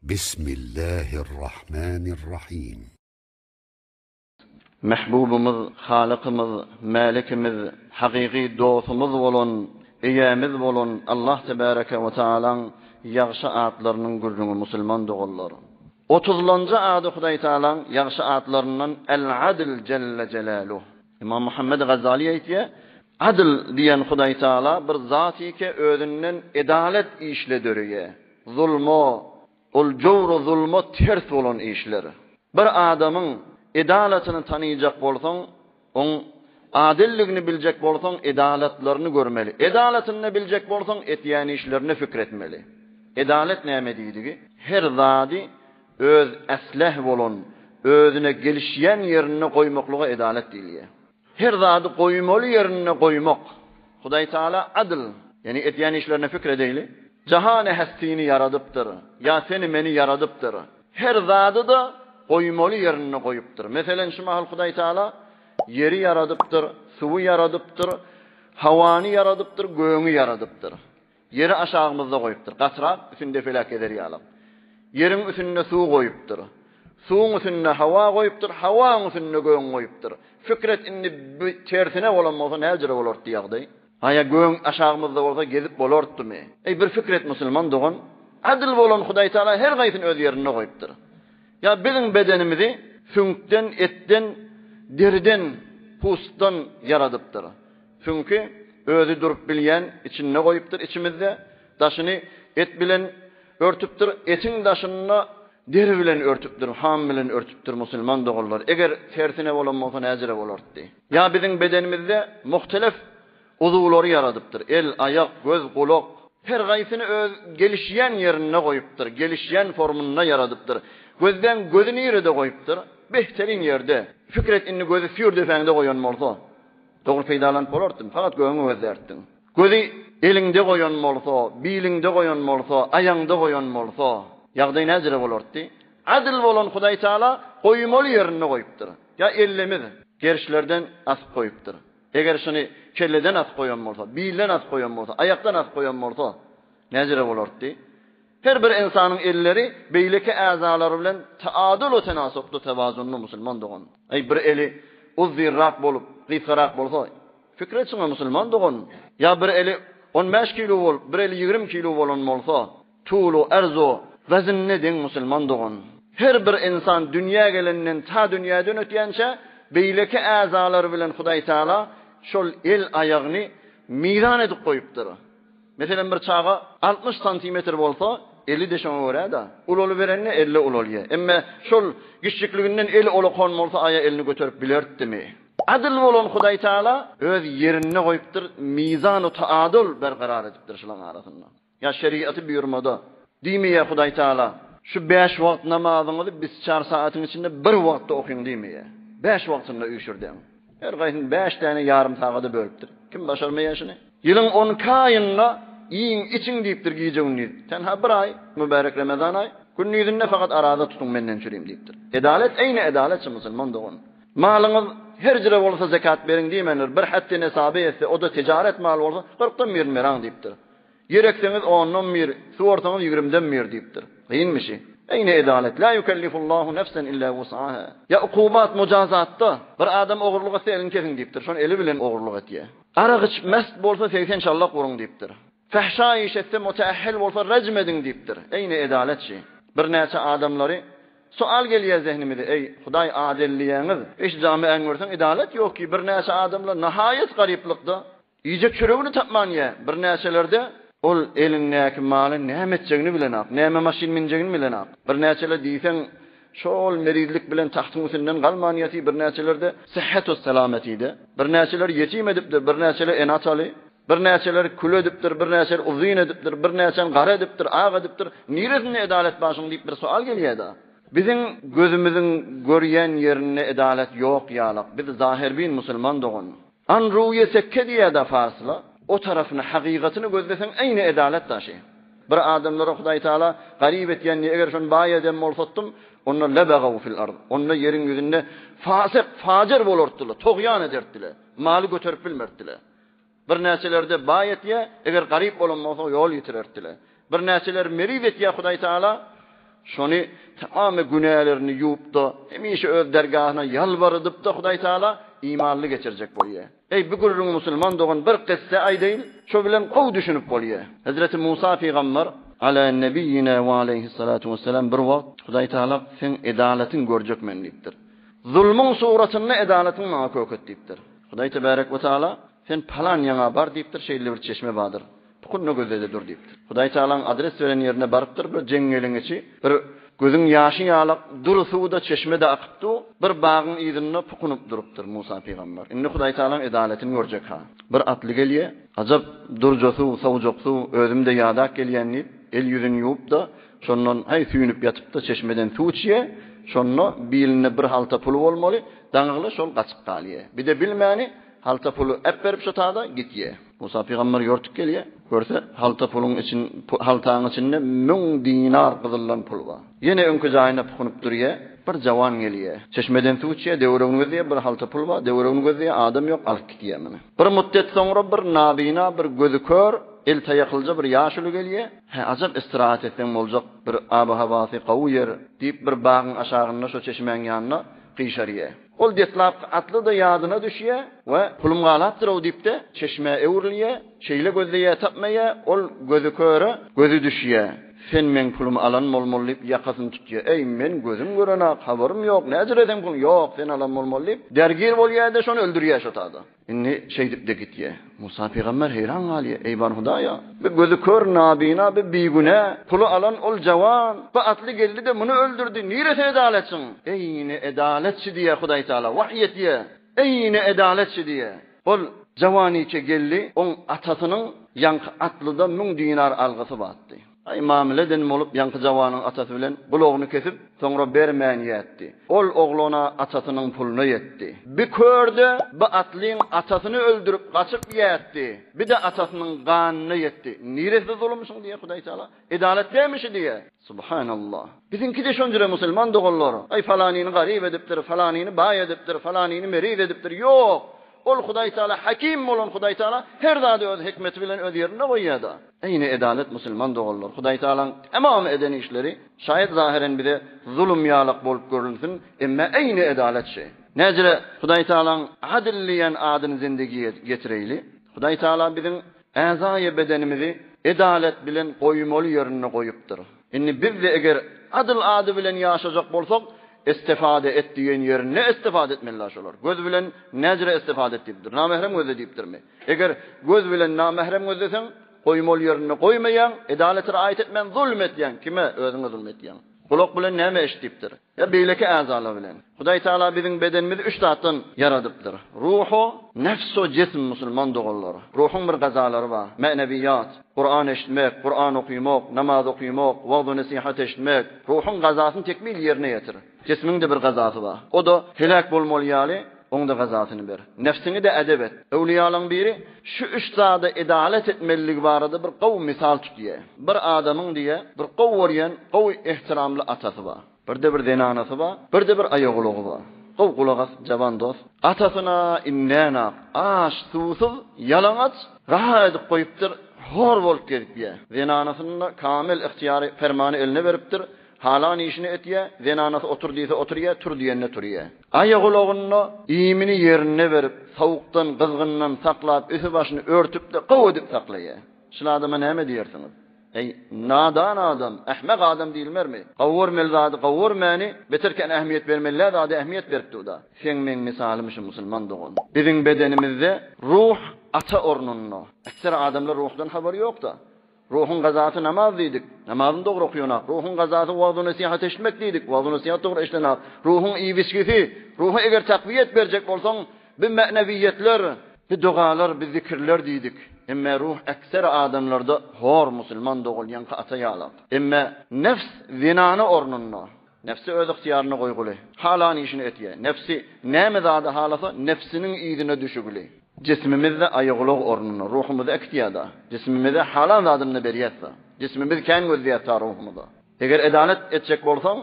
Bismillahirrahmanirrahim. Mähbubymyz, Halykymyz, Mälikimiz, hakyky dostumyz bolan, Eýämiz bolan Allah Tebäreke we Taalaň ýagşy atlarynyň gürrüňi musulman doganlar. Otuzlanjy ady Hudaý Taalaň ýagşy atlaryndan El-Adl Jelle Jelaluh. Ymam Muhammed Gazaly aýtýar, Adl diýen Hudaý Taala bir zat eke özünden edalet işle döreýär. Zulma, ol jowra zulma ters bolan işler. Bir adamyň edalatyny tanyjak bolsaň, oň adilligini biljek bolsaň edalatlaryny görmeli. Edalatyny biljek bolsaň etýän işlerine pikir etmeli. Edalat näme diýdigi? Her zady öz esleh bolan, özüne gelişýän ýerinde goýmaklyga edalat diýilýär. Her zady goýmaly ýerinde goýmak. Hudaý Taala adyl, ýagny edýän işlerine pikir edeýli. Jahany hestini ýaradypdyr, ýa seni meni ýaradypdyr. Her zady-da goýmaly ýerinde goýupdyr. Meselen, şu mahal Hudaý Taala ýeri ýaradypdyr, suwy ýaradypdyr, howany ýaradypdyr, gögüňi ýaradypdyr. Ýeri aşagymyzda goýupdyr. Gatyrak üsünde felak eder ýalyk. Ýeriň üsünde suw goýupdyr. Suwuň üsünde hawa goýupdyr, hawaň üsünde gögüň goýupdyr. Pikir et indi bu tersine bolan bolsa näljere bolartdy ýagdaý? Aýa gögüň aşagymyzda bolsa gezip bolartdymy? Eý bir pikir et musulman dogan, adyl bolan Hudaý Taala her gaýsyny öz ýerinde goýupdyr. Ýa biziň bedenimizi süňkden, etden, deriden, pustdan ýaradypdyr. Süňki özi durup bilýän içinde goýupdyr içimizde, daşyny et bilen örtüpdir, etiň daşyny deri bilen örtüpdir, ham bilen örtüpdir musulman doganlar. Eger tersine bolan bolsa näjere bolartdy? Ýa biziň bedenimizde muhtelef uzuwlary ýaradypdyr, el, aýak, göz, gulak. Her gaýsyny öz gelişýän ýerinde goýupdyr, gelişýän formunda ýaradypdyr. Gözden gözi nirede goýupdyr? Behterin ýerde. Pikir et indi gözi süýr depäňde goýan bolsa. Dogry peýdalanyp bolartdyň, fakat göwüňi gözlärtdiň. Gözi eliňde goýan bolsa, biliňde goýan bolsa, aýaňda goýan bolsa, ýagdaý näjere bolartdy? Adyl bolan Hudaý Taala goýmaly ýerinde goýupdyr. Ýa ellemiz gerişlerden asyp goýupdyr. Eger şuny kelleden asyp goýan bolsa, bilden asyp goýan bolsa, aýakdan asyp goýan bolsa, näjere bolartdy? Her bir ynsanyň elleri beýleki äzalary bilen taadul we tenasupda, tewazunly musulman dogan. Eý bir eli uzynrak bolup, gysgarak bolsa, pikir etsin musulman dogan. Ýa bir eli on bäş kilo bolup, bir eli ýigrimi kilo bolan bolsa, tulu, erzu, weznine deň musulman dogan. Her bir ynsan dünýä gelenden ta dünýäden ötýänçä beýleki äzalary bilen Hudaý Taala şol el-aýagyny mizan edip goýupdyr. Meselem, bir çaga 60 santimetr bolsa, eli-de şoňa görä-de. Ulalyberende elle ulalýar. Emme şol kiçjikliginden eli olakan bolsa, aýa elini göterip bilertdimi? Adyl bolan Hudaý Taala öz ýerinde goýupdyr, mizan-u taadul berkarar edipdir şulaň arasynda. Ýa şerigaty buýurmada diýmeýär Hudaý Taala, şu bäş wagt namazyňyzy bisçar sagatyň içinde bir wagtda okyň diýmeýär. Bäş wagtynda üýşürdeň. Her gaýsyny bäş däne ýarym sagada bölüpdir. Kim başarmaýar şuny? Ýylyň onki aýynda iýiň, içiň diýipdir gije-gündiz. Tenha bir aý, mübärek Remezan aý, gündizinde fakat araza tutuň menden çürim diýipdir. Edalet eýne edaletçi musulman dogan. Malyňyz her jire bolsa zekat beriň diýmändir. Bir hetdi nesabe etse, o-da tijaret maly bolsa, kyrkdan birini beraň diýipdir. Ýer ekseňiz ondan bir, suwarsaňyz ýigrimden bir diýipdir. Kynmyşy. Eýne edalet. La ýukellifullahu nefsen illa wus'aha. Ýa ukubat, mujazatda, bir adam ogurlyk etse elini kesiň diýipdir. Şony eli bilen ogurlyk etýär. Arak içip mest bolsa 80 şallak uruň diýipdir. Fahşa iş etse muteahhil bolsa rejm ediň diýipdir. Eýne edalet şi. Birnäçe adamlary sual gelýär zehnimize, eý, Hudaý adel diýýäňiz, eş jamiäni görseň edalet ýok ki, birnäçe adamlar nahaýat garyplykda, Iýjek çöregini tapman ýa birnäçelerde ol elindäki maly näme etjegini bilenak, näme maşyn münjegini bilenak. Birnäçeler diýseň şol merizlik bilen tagtyň üstünden galman ýaty, birnäçelerde syhhet-u-selametide, birnäçeler ýetim edipdir, birnäçeler ene-ataly, birnäçeler kül edipdir, birnäçeler uzyn edipdir, birnäçäni gara edipdir, ak edipdir. Niresinde edalet bar şuň diýip bir sowal gelýär-de. Biziň gözümiziň görýän ýerinde edalet ýok ýalak. Biz zahyrbin musulman dogan. An ruýe sekke diýýär-dä parslar. O tarapyny, hakykatyny gözleseň eýni edalet daşy. Bir adamlara Hudaý Taala garyp etýän diýýär, eger şony baý eden bolsatdym, onda lebagaw fil ard. Onda ýeriň ýüzünde fasyk, fajir bolartdylar, togýan edertdiler. Maly göterip bilmertdiler. Birnäçelerde baý etýär, eger garyp bolan bolsa ýol ýitirertdiler. Birnäçeleri meriz etýär Hudaý Taala. Şony tamamy günälerini ýuwup-da, hemişe öz dergahyna ýalbarydyp-da Hudaý Taala imanly geçirjek bolýar. Eý, bu gürrüňi musulman dogan bir kyssa aýdaýyn, şo bilen gowy düşünip bolýar. Hezreti Musa pygamber, ala nebiýina we aleýhissalatu wessalam, bir wagt Hudaý Taala seň edalatyňy görjek men diýipdir. Zulmuň suratynda edalatyňy maňa köket diýipdir. Hudaý tebärek we taala sen palan ýaňa bar diýipdir, şeýle bir çeşme bardyr. Pukunda gözle-de dur diýipdir. Hudaý Tagalaň adres beren ýerine barypdyr, bir jeňňeliň içi, bir gözüň ýaşy ýalak dury suw-da, çeşme-de akyp dur, bir bagyň yzynda pukunyp durupdyr Musa pygamber. Indi Hudaý Tagalaň edalatyny görjek-ha. Bir atly gelýär, Ajap durja suw, sowujak suw, özüm-de ýadap gelýän diýip, el-ýüzüni ýuwup-da, şondan, haý, süýnüp ýatyp-da, çeşmeden suw içýär. Şonda bilinde bir halta puly bolmaly, daňygly şol gaçyp galýar. Bir-de bilmäni, halta puly äpberip şo tada gitýär. Musa pygamber ýortup gelýär. Görse, halta puluň için, haltaň içinde müň dinar gyzyldan pul bar. Ýene öňki jaýynda pukunyp durýar. Bir jawan gelýär. Çeşmeden suw içýär, döwregini gözleýär, bir halta pul bar, döwregini gözleýär, adam ýok, alyp gidýär muny. Bir mutdet soňra bir nabina, bir gözi kör, el taýaklyja bir ýaşuly gelýär. Hä, ajap istirahat etseň boljak bir aby-hawasy gowy ýer, diýip, bir bagyň aşagynda şo çeşmäň ýanynda gyşarýar. Ol deslapky atly-da ýadyna düşýär we pulum galapdyr-ow diýip-de, çeşmä öwrülýär, şeýle gözleýär, tapmaýar, ol gözi köre gözi düşýär. Sen meň pulumy alan bolmaly diýip, ýakasyny tutýar. Eý, men gözüm görenak, habarym ýok, näjire seň puluň? Ýok, sen alan bolmaly diýip, dergir bolýar-da, şony öldürýär şo tada. Indi şeýdip-de gitýär. Musa pygamber heýran galýar, Eý, bar Hudaýa! Bu gözi kör, nabina, bu bigünä, puly alan ol jawan, bu atly geldi-de muny öldürdi, niresi edaletçiň? Eýni edaletçi diýýär Hudaý Tagala, wahyý etýär. Eýni edaletçi diýýär. Ol jawaniçe geldi, oň atasynyň ýaňky atlyda müň dinar algysy bardy. Aý, mamla eden bolup, ýaňky jawanyň atasy bilen gulagyny kesip, soňra bermän ýätdi. Ol oglana atasynyň puluna ýetdi. Bi kör-de bi atlyň atasyny öldürip gaçyp ýätdi. Bi-de atasynyň ganyna ýetdi. Niresi zulum şuň diýýär Hudaý Tagala. Edalat dälmi şu diýýär. Subhanallah. Biziňki-de şonjüre musulman doganlar. Aý, falanyny garyp edipdir, falanyny baý edipdir, falanyny meriz edipdir. Ýok! Ol Hudaý Tagala Hakim bolan Hudaý Tagala her zady öz hikmeti bilen öz ýerinde goýýar-da. Eýni edalet musulman doganlar Hudaý Tagalaň tamam eden işleri şaýat zahyren bize zulum ýalak bolup görünsin emme eýni edalet şeý. Näjire Hudaý Tagalaň Adyl diýen adyny zindigiýe getireýli. Hudaý Tagala biziň äzaýy bedenimizi edalet bilen goýmaly ýerinde goýupdyr. Indi biz-de eger Adyl ady bilen ýaşajak bolsak Istifade et diýen ýerinde istifade etmeliler şolar. Göz bilen näjire istifade et diýipdir. Namährem gözle diýipdirmi? Eger göz bilen namährem gözleseň, goýmaly ýerinde goýmaýaň, edalete raýat etmän zulm etýäň. Kime? Özüňe zulm etýäň. Gulak bilen näme eşit diýipdir? Ýa beýleki äzalar bilen. Hudaý Tagala biziň bedenimizi üç zatdan ýaradypdyr. Ruhu, nefsu, jism musulman doganlar. Ruhuň bir gazalary bar. Mänewiýat. Kuran eşitmek, Kuran okymak, namaz okymak, wagz-u-nesihat eşitmek, ruhuň gazasyny tekmil ýerine ýetir. Jismiň-de bir gazasy bar. O-da heläk bolmaly ýaly, oň-da gazasyny ber. Nefsiňi-de edep et. Öwlüýalaň biri şu üç zada edalet etmeliligi barada bir gowy mysal tutýar. Bir adamyň diýýär, bir gowy görýän, gowy ehtiramly atasy bar. Birde bir zenanasy bar, birde bir aýagulagy bar. Gowy gulak as, jawan dost. Atasyna inňän-ak, aç, suwsuz, ýalaňaç, raha edip goýupdyr, hor bolup gezip ýör. Zenanasyny-da kamil ygtyýary, permany eline beripdir, halan işini etýär, zenanasy otur diýse oturýar, tur diýende turýar. Aýagulagyny-da iýmini ýerinde berip, sowukdan, gyzgyndan saklap, üsti-başyny örtüp-de gowy edip saklaýar. Şul adama näme diýersiňiz? Eý, nadan adam, ähmek adam diýilmermi? Gowy görmeli zady gowy görmäni, beter kän ähmiýet bermeli däl zada ähmiýet berip dur-da. Seň meň mysalym şu musulman dogan. Biziň bedenimizde ruh ata ornunda. Ekser adamlar ruhdan habary ýok-da. Ruhuň gazasy namaz diýdik. Namazyny dogry okaýanak. Ruhuň gazasy wagz-u-nesihat eşitmek diýdik. Wagz-u-nesihat dogry eşidenak. Ruhuň iýip-içgisi, ruha eger takwiýet berjek bolsaň, Bi mänewiýetler, bi dogalar, bi zikirler diýdik. Emme ruh ekser adamlarda hor musulman dogulýanka ata ýalak. Emme nefs zenana ornunda. Nefsi öz ygtyýaryna goýguly. Halan işini etýä. Nefsi näme zady halasa nefsiniň yzyna düşügli. Jismimiz-de aýagulag ornunda. Ruhumyzy äkitýä-da. Jismimize halan zadyny-da berýäs-da. Jismimiz kän gözleýär ta ruhumyza. Eger edalet etjek bolsaň.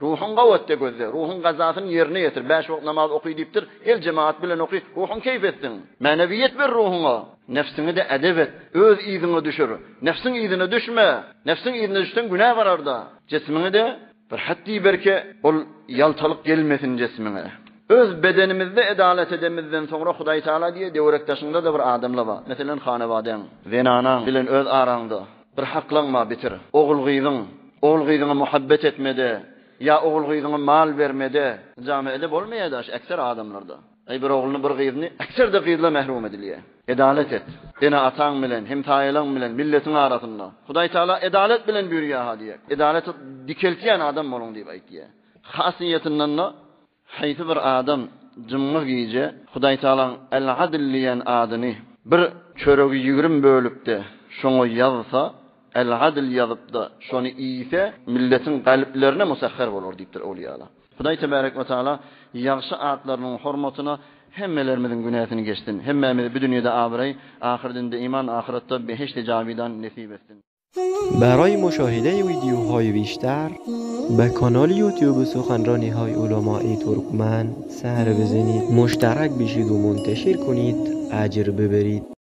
Ruhuň gawy et-de gözle. Ruhuň gazasyny ýerine ýetir. Bäş wagt namaz oky diýipdir. Gel jemagat bilen oky. Ruhuň keýp etsin. Mänewiýet ber ruhuňa. Nebsiňi-de edep et. Öz yzyňa düşür. Nebsiň yzyna düşme. Nebsiň yzyna düşseň günä barar-da. Jismiňi-de bir hetdi berke, ol ýaltalyk gelmesin jismiňe. Öz bedenimizde edalet edemizden soňra Hudaý Taala diýýär, döwerek-daşyňda-da bir adamlar bar. Meselem, hanabadaň, zenanaň bilen öz araňda bir haklaň bar, bitir. Ogul-gyzyň, ogul-gyzyňa muhabbet etmede ýa ogul-gyzyňa mal bermede, jamiede bolmaýar-da şu ekser adamlarda. Aý bir ogluny bir gyzyny ekserde gyzlar mährum edilýär. Edalet et. Ene-ataň bilen, hemsaýalaň bilen, milletiň arasynda. Hudaý Taala edalet bilen buýurýar-ha diýýär. Edaleti dikeltýän adam boluň diýip aýtýar. Hasiýetinden-de haýsy bir adam jumga gije Hudaý Taalaň El-Adl diýen adyny bir çöregi ýigrim bölüp-de şoňa ýazsa, El-Adl ýazyp-da şony iýse, milletiň galyplerine musahhar bolar diýipdir owliýalar. Hudaý tebarek we taala ýagşy atlarynyň hormatyna hemmelerimiziň günäsini geçsin. Hemmämize bu dünýede abraý, ahyrdinde iman, ahyratda behişdi jawidan nesip etsin. برای مشاهده ویدیوهای بیشتر به کانال یوتیوب سخنرانی های علمای ترکمن سر بزنید مشترک بشید و منتشر کنید اجر ببرید.